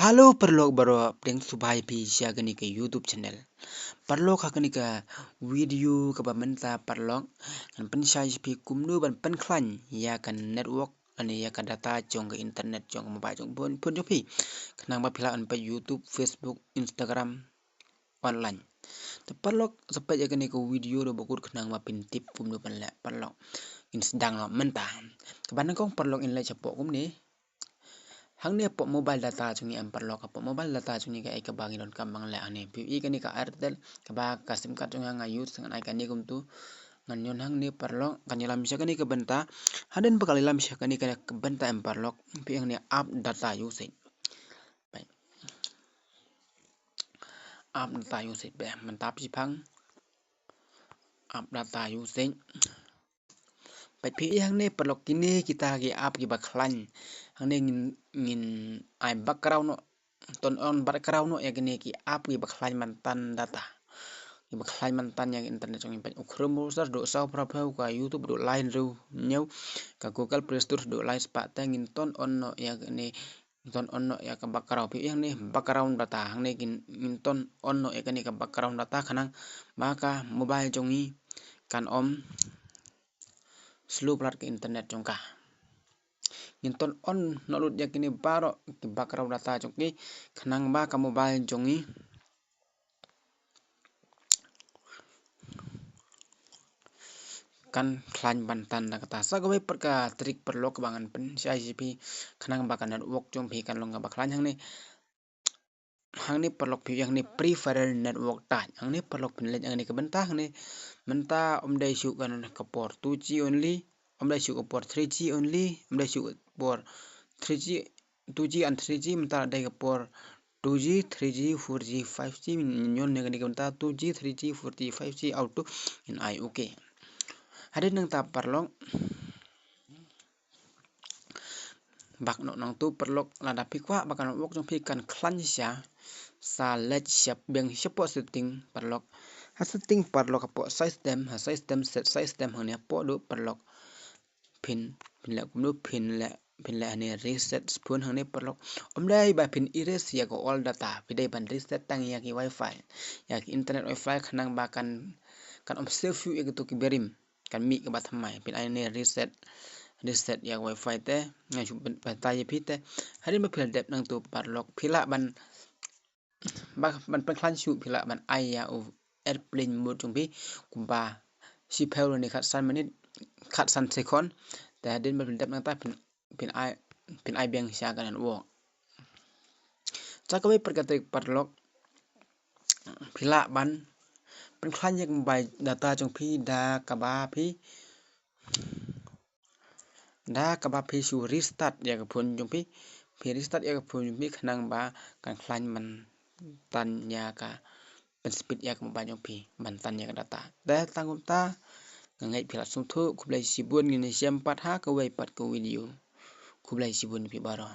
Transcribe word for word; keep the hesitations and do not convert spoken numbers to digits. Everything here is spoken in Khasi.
Hello paralok baroh, pdiang sngewbha ïa phi sha kane ka YouTube channel. Paralok, ha kane ka video kaba mynta paralok, ngan pynshai sha phi kumno ban pynkhlaiñ ïa ka network lane ïa ka data jong ka internet jong ka mobile jong phone, phone jong phi, khnang ba phi lah ban peit YouTube, Facebook, Instagram online. Te paralok, sa peit ïa kane ka video da ba kut khnang ba phin tip kumno ban leh paralok. Ngin sdang noh mynta. Kaba nyngkong paralok, ngin leit shapoh kumne. Hangne hapoh mobile data jong ngi em paralok, hapoh mobile data jong ngi kaei kaba ngi donkam ban leh hangne. Phi ïohi kane ka Airtel, kaba ka sim card jong nga nga use, ngan ai kane kumtu. Ngan ïoh hangne paralok, kan ïalam sha kane ka bynta. Hadien ba ka la ïalam sha kane ka bynta em paralok, phi ïohi hangne app data usage. Peit. App data usage, peit mynta phi pang. App data usage. Peit phi ïohi hangne paralok, kine kita ki app kiba khlaiñ. Hangne ngin, ngin ai background noh, turn on background noh ïa kine ki app kiba khlaiñ ban tan data, kiba khlaiñ ban tan ïa ka internet jong ngi. Peit u Chrome browser, duh saw phra phew, ka YouTube duh lai hynriew hynñiew, ka Google Play Store duh lai spah. Te ngin turn on noh ïa kane, turn on noh ïa ka background. Phi ïohi hangne background data, hangne ngin, ngin turn on noh ïa kane ka background data khnang ba ka mobile jong ngi kan ym slow palat ka internet jong ka. Ngin turn on noh lut ïa kine baroh ki background data jong ki khnang ba ka mobile jong ngi kan khlaiñ ban tan da kata. Sa kawei pat ka trick paralok kaba ngan pynshai sha phi khnang ba ka network jong phi kan long kaba khlaiñ. Hangne, hangne paralok phi ïohi hangne preferred network type. Hangne paralok phin leit hangne ka bynta hangne. Mynta ym dei shuh ka por two G only, ym dei shuh ka por three G only, ym dei shuh ka por three G, two G and three G, mynta dei ka por two G, three G, four G, five G. Ngin ïoh hangne ka bynta two G, three G, four G, five G, auto, ngin ai okay. Hadien nangta paralok, bak noh nangtu paralok, lada phi kwah ba ka network jong phi kan khlaiñ shisha, sa leit sha, biang shapoh setting paralok. Ha setting paralok, hapoh system, ha system, set system hangne hapoh duh paralok. Phin, phin leh kumno, phin leh, phin leh hangne reset phone hangne paralok. Ym dei ba phin erase ïa ka old data, phi dei ban reset tang ïa ki wifi, ïa ki internet wifi khnang ba kan, kan ym save shuh ïa kito ki barim, kan mih kaba thymmai. Phin ai hangne reset, reset ïa ka wifi te, ngan shu pyn-, pyntai ïa phi te. Hadien ba phi la dep nangtu paralok, phi lah ban, ba, ban pynkhlaiñ shuh phi lah ban ai ïa u airplane mode jong phi kumba shiphew lane khatsan minit, khatsan second. Te hadien ba phi la dep nangta phin, phin ai, phin ai biang sha ka network. Sa kawei pat ka trick paralok, phi lah ban pynkhlaiñ ïa ka mobile data jong phi da kaba phi, da kaba phi shu restart ïa ka phone jong phi. Phi restart ïa ka phone jong phi khnang ba kan khlaiñ ban tan ïa ka, pynspeed ïa ka mobile jong phi ban tan ïa ka data. Te tang kumta, nga ngeit phi la sngewthuh. Khublei shibun, ngin ïashem pat ha kawei pat ka video. Khublei shibun phi baroh.